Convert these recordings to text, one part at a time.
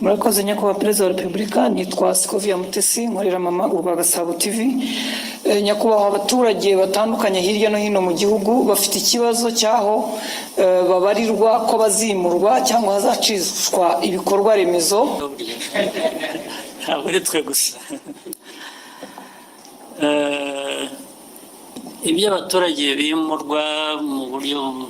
Murakoze, Nyakubahwa Perezida wa Repubulika. Nitwa Scovia Mutesi, nkorera Mama Urwa Gasabo TV. Nyakubahwa, abaturage batandukanye hirya no hino mu gihugu bafite ikibazo cy'aho babarirwa ko bazimurwa cyangwa hazacishwa ibikorwa remezo. Ntabwo ari twe gusa. Ibyo abaturage bimurwa mu buryo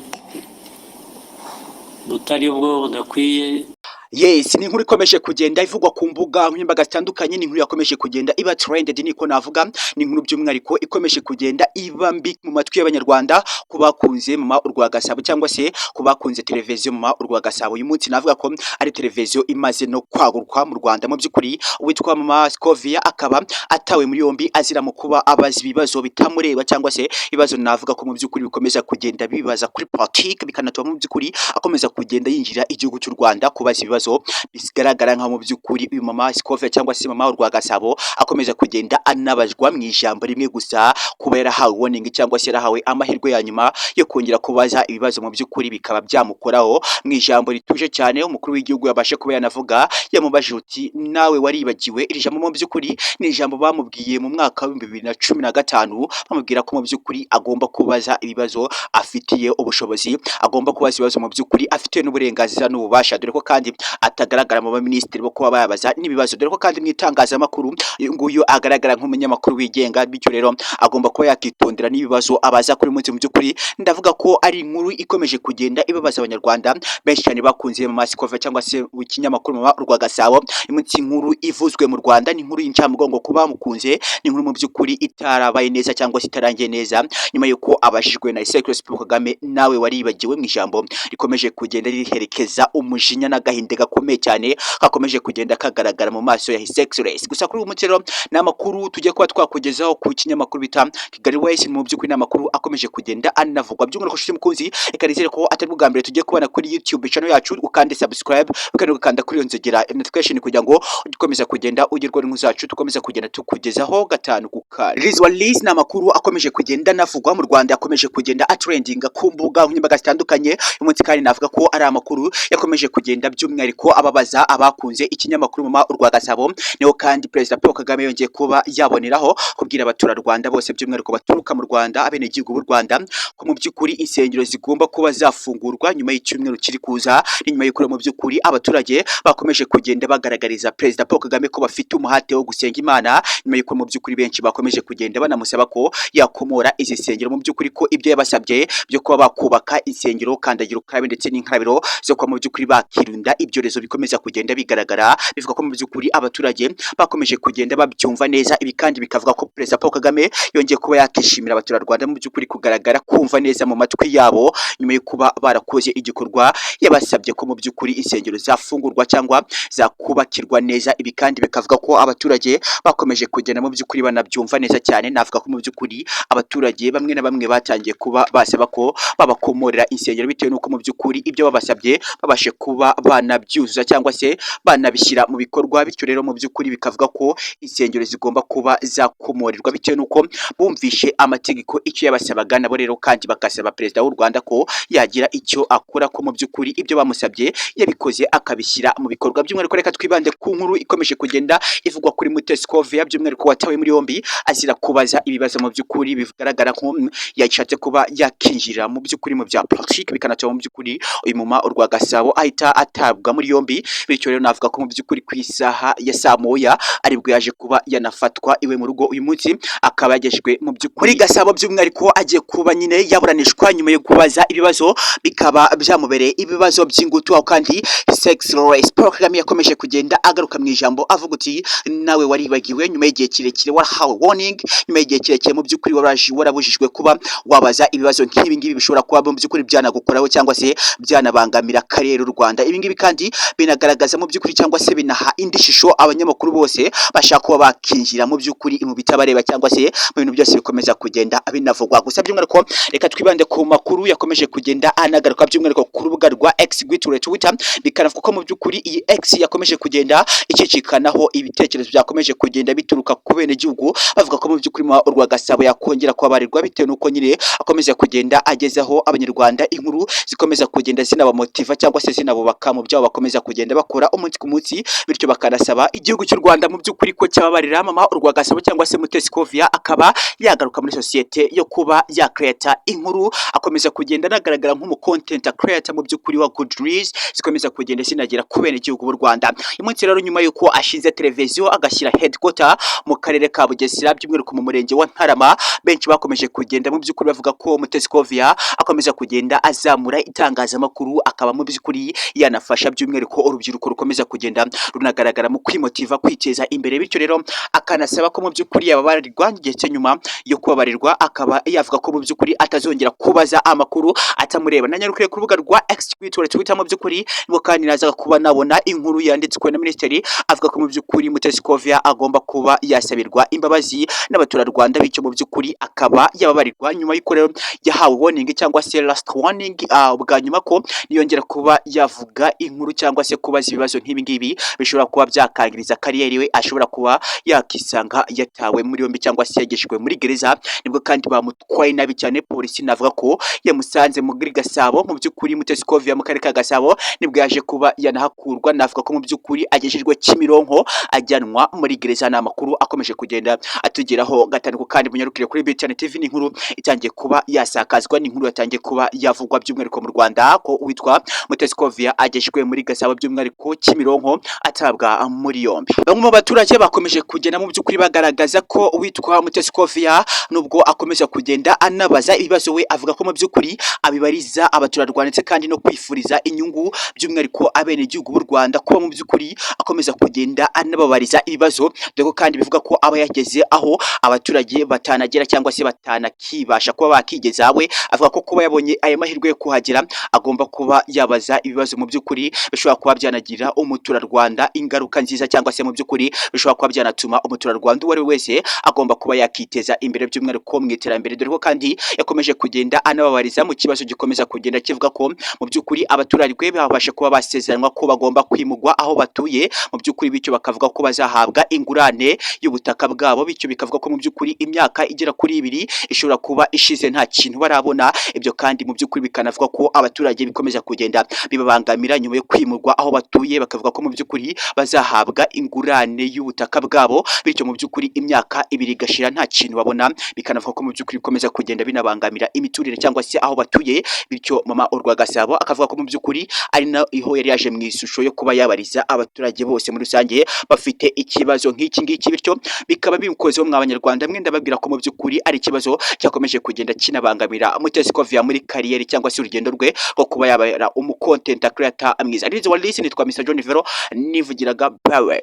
butari bwo, budakwiye. Yes, ni inkuru ikomeje kugenda ivugwa ku mbuga nkoranyambaga zitandukanye. Ni inkuru yakomeje kugenda iba trended, niko navuga. Ni inkuru by'umwihariko ikomeje kugenda iba mbi mu matwi y'Abanyarwanda ku bakunze Mama Urwa Gasabo cyangwa se ku bakunze televiziyo Mama Urwa Gasabo. Uyu munsi navuga ko ari televiziyo imaze no kwagurwa mu Rwanda. Mu by'ukuri, uwitwa Mama Scovia akaba atawe muri yombi azira mu kuba abaza ibibazo bitamureba, cyangwa se ibibazo navuga ko mu by'ukuri bikomeza kugenda bibaza kuri politiki, bikanatuma mu by'ukuri akomeza kugenda yinjira igihugu cy'u Rwanda kubaza ibibazo bigaragara nkaho mu by'ukuri uyu Mama Scovia cyangwa se Mama Urwa Gasabo akomeza kugenda anabazwa mu ijambo rimwe gusa, kuba yarahawe warning cyangwa se yarahawe amahirwe ya nyuma yo kongera kubaza ibibazo, mu by'ukuri bikaba byamukoraho. Mu ijambo rituje cyane umukuru w'igihugu yabashe kuba yanavuga, yamubajije uti: "Nawe waribagiwe?" Iri jambo mu by'ukuri ni ijambo bamubwiye mu mwaka wa 2015, bamubwira ko mu by'ukuri agomba kubaza ibibazo afitiye ubushobozi, agomba kubaza ibibazo mu by'ukuri afitiye n'uburenganzira n'ububasha, dore ko kandi atagaragara mu baminisitiri bo kuba bayabaza n'ibibazo, dore ko kandi mu itangazamakuru uyu nguyu agaragara nk'umunyamakuru wigenga. Bityo rero agomba kuba yakitondera n'ibibazo abaza kuri munsi. Mu by'ukuri ndavuga ko ari inkuru ikomeje kugenda ibabaza Abanyarwanda benshi cyane bakunze Mama Scovia cyangwa se ikinyamakuru Mama Urwa Gasabo. Uyu munsi inkuru ivuzwe mu Rwanda ni inkuru y'incamugongo kuba bamukunze, ni inkuru mu by'ukuri itarabaye neza cyangwa se itarangiye neza, nyuma y'uko abajijwe na Excellency Paul Kagame: "Nawe waribagiwe?" Mu ijambo rikomeje kugenda riherekeza umujinya n'agahinda gakomeye cyane kakomeje kugenda kagaragara mu maso ya His Excellency. Gusa kuri uyu munsi rero ni amakuru tugiye kuba twakugezaho ku kinyamakuru bita Kigali West. Mu by'ukuri ni amakuru akomeje kugenda anavugwa by'umwihariko. Nshuti mukunzi, reka nizere ko atari bwa mbere tugiye kubona kuri YouTube channel yacu, ukande subscribe, ukandi ugakanda kuri iyo nzogera notification kugira ngo ukomeza kugenda ugerwaho n'inkuru zacu tukomeza kugenda tukugezaho gatanu ku kane. Riz wa Liz, ni amakuru akomeje kugenda anavugwa mu Rwanda, akomeje kugenda atrendinga ku mbuga nkoranyambaga zitandukanye. Uyu munsi kandi navuga ko ari amakuru yakomeje kugenda by'umwihariko ababaza abakunze ikinyamakuru Mama Urwa Gasabo. Niho kandi Perezida Paul Kagame yongeye kuba yaboneraho kubwira abaturarwanda bose, by'umwihariko baturuka mu Rwanda, abenegihugu b'u Rwanda, ko mu by'ukuri insengero zigomba kuba zafungurwa nyuma y'icyumweru kiri kuza. Ni nyuma y'uko mu by'ukuri abaturage bakomeje kugenda bagaragariza Perezida Paul Kagame ko bafite umuhate wo gusenga Imana, nyuma y'uko mu by'ukuri benshi bakomeje kugenda banamusaba ko yakomora izi nsengero, mu by'ukuri ko ibyo yabasabye byo kuba bakubaka insengero, kandagira ukarabe ndetse n'inkarabiro zo kuba mu by'ukuri bakirinda ibyorezo bikomeza kugenda bigaragara, bivuga ko mu by'ukuri abaturage bakomeje kugenda babyumva neza. Ibi kandi bikavuga ko Perezida Paul Kagame yongeye kuba yakishimira abaturarwanda mu by'ukuri kugaragara kumva neza mu matwi yabo, nyuma yo kuba barakoze igikorwa yabasabye, ko mu by'ukuri insengero zafungurwa cyangwa zakubakirwa neza. Ibi kandi bikavuga ko abaturage bakomeje kugenda mu by'ukuri banabyumva neza cyane. Navuga ko mu by'ukuri abaturage bamwe na bamwe batangiye kuba basaba ko babakomorera insengero, bitewe n'uko mu by'ukuri ibyo babasabye babashe kuba banabyuzuza cyangwa se banabishyira mu bikorwa. Bityo rero mu by'ukuri bikavuga ko insengero zigomba kuba zakomorerwa, bitewe n'uko bumvishe amategeko icyo yabasabaga. Nabo rero kandi bagasaba Perezida w'u Rwanda ko yagira icyo akora, ko mu by'ukuri ibyo bamusabye yabikoze akabishyira mu bikorwa. By'umwihariko reka twibande ku nkuru ikomeje kugenda ivugwa kuri Mutesi Scovia, by'umwihariko watawe muri yombi azira kubaza ibibazo mu by'ukuri bigaragara ko yashatse kuba yakinjira mu by'ukuri mu bya politiki, bikanatuma mu by'ukuri uyu Mama Urwa Gasabo ahita atabwa muri yombi. Bityo rero navuga ko mu by'ukuri ku isaha ya saa moya aribwo yaje kuba yanafatwa iwe mu rugo. Uyu munsi akaba yagejejwe mu by'ukuri muri Gasabo, by'umwihariko agiye kuba nyine yaburanishwa nyuma yo kubaza ibibazo bikaba byamubereye ibibazo by'ingutu, aho kandi Excellency Paul Kagame yakomeje kugenda agaruka mu ijambo avuga uti: "Nawe waribagiwe?" Nyuma y'igihe kirekire warahawe warning, nyuma y'igihe kirekire mu by'ukuri waraje warabujijwe kuba wabaza ibibazo nk'ibi ngibi bishobora kuba mu by'ukuri byanagukoraho cyangwa se byanabangamira akarere u Rwanda. Ibi ngibi kandi binagaragaza mu by'ukuri cyangwa se binaha indi shusho abanyamakuru bose bashaka kuba bakinjira mu by'ukuri mu bitabareba cyangwa se mu bintu byose bikomeza kugenda binavugwa. Gusa by'umwihariko reka twibande ku makuru yakomeje kugenda anagaruka by'umwihariko ku rubuga rwa X, rwitiriwe Twitter, bikanavuga ko mu by'ukuri iyi X yakomeje kugenda icicikanaho ibitekerezo byakomeje kugenda bituruka ku benegihugu, bavuga ko mu by'ukuri Urwa Gasabo yakongera kubabarirwa, bitewe n'uko nyine akomeza kugenda agezaho Abanyarwanda inkuru zikomeza kugenda zinabamotiva cyangwa se zinabubaka mu byabo bakora. bakomeza kugenda bakora umunsi ku munsi, bityo bakanasaba igihugu cy'u Rwanda mu by'ukuri ko cyababarira Mama Urwagasabo cyangwa se Mutesi Scovia, akaba yagaruka muri sosiyete yo kuba yacreata inkuru. Akomeza kugenda anagaragara nk'umu content creator mu by'ukuri wa good news zikomeza kugenda zinagera ku bene igihugu b'u Rwanda. Uyu munsi rero, nyuma y'uko ashinze televiziyo, agashyira headquarter mu karere ka Bugesera, by'umwihariko mu murenge wa Ntarama, benshi bakomeje kugenda mu by'ukuri bavuga ko Mutesi Scovia akomeza kugenda azamura itangazamakuru, akaba mu by'ukuri yanafasha by'umwihariko urubyiruko rukomeza kugenda runagaragara mu kwimotiva, kwiteza imbere. Bityo rero akanasaba ko mu by'ukuri yababarirwa, ndetse nyuma yo kubabarirwa akaba yavuga ko mu by'ukuri atazongera kubaza amakuru atamureba. Nanyarukiye ku rubuga rwa X, Twitter, Twitter mu by'ukuri, nibwo kandi nazaga kuba nabona inkuru yanditswe na minisitiri avuga ko mu by'ukuri Mutesi Scovia agomba kuba yasabirwa imbabazi n'abaturarwanda, bityo mu by'ukuri akaba yababarirwa, nyuma y'uko rero yahawe warning cyangwa se last warning, bwa nyuma, ko niyongera kuba yavuga inkuru cyangwa se kubaza ibibazo nk'ibi ngibi bishobora kuba byakangiriza career we, ashobora kuba yakisanga yatawe muri yombi cyangwa se yagejejwe muri gereza. Nibwo kandi bamutwaye nabi cyane, polisi navuga ko yamusanze muri Gasabo. Mu by'ukuri Mutesi Scovia mu karere ka Gasabo nibwo yaje kuba yanahakurwa, navuga ko mu by'ukuri agejejwe Kimironko, ajyanwa muri gereza. Ni amakuru akomeje kugenda atugeraho gatanu. Kandi munyarukire kuri BTN TV, ni inkuru itangiye kuba yasakazwa, ni inkuru yatangiye kuba yavugwa by'umwihariko mu Rwanda, ko uwitwa Mutesi Scovia agejejwe muri Gasabo, by'umwihariko Kimironko, atabwa muri yombi. Bamwe mu baturage bakomeje kugenda mu by'ukuri bagaragaza ko uwitwa Mutesi Scovia, nubwo akomeza kugenda anabaza ibibazo, we avuga ko mu by'ukuri abibariza abaturarwanda ndetse kandi no kwifuriza inyungu by'umwihariko abenegihugu b'u Rwanda, kuba mu by'ukuri akomeza kugenda anababariza ibibazo, dore ko kandi bivuga ko aba yageze aho abaturage batanagera cyangwa se batanakibasha kuba bakigeza. We avuga ko kuba yabonye aya mahirwe yo kuhagera, agomba kuba yabaza ibibazo mu by'ukuri bishobora kuba byanagira umuturarwanda ingaruka nziza, cyangwa se mu by'ukuri bishobora kuba byanatuma umuturarwanda uwo ari we wese agomba kuba yakiteza imbere, by'umwihariko mu iterambere. Dore ko kandi yakomeje kugenda anababariza mu kibazo gikomeza kugenda kivuga ko mu by'ukuri abaturage babasha kuba basezeranywa ko bagomba kwimugwa aho batuye mu by'ukuri, bityo bakavuga ko bazahabwa ingurane y'ubutaka bwabo, bityo bikavuga ko mu by'ukuri imyaka igera kuri 2 ishobora kuba ishize nta kintu barabona. Ibyo kandi mu by'ukuri bikanavuga ko abaturage bikomeza kugenda bibabangamira nyuma yo kwimurwa aho batuye, bakavuga ko mu by'ukuri bazahabwa ingurane y'ubutaka bwabo, bityo mu by'ukuri imyaka 2 igashira nta kintu babona, bikanavuga ko mu by'ukuri bikomeza kugenda binabangamira imiturire cyangwa se aho batuye. Bityo Mama Urwagasabo akavuga ko mu by'ukuri ari naho yari yaje mu ishusho yo kuba yabariza abaturage bose muri rusange bafite ikibazo nk'iki ngiki, bityo bikaba bimukozeho. Mwa Banyarwanda mwe, ndababwira ko mu by'ukuri ari ikibazo cyakomeje kugenda kinabangamira Mutesi Scovia muri career cyangwa se urugendo rwe rwo kuba yabera umu content creator mwiza. Arizo wa list, nitwa Mr John Vero nivugiraga bawe.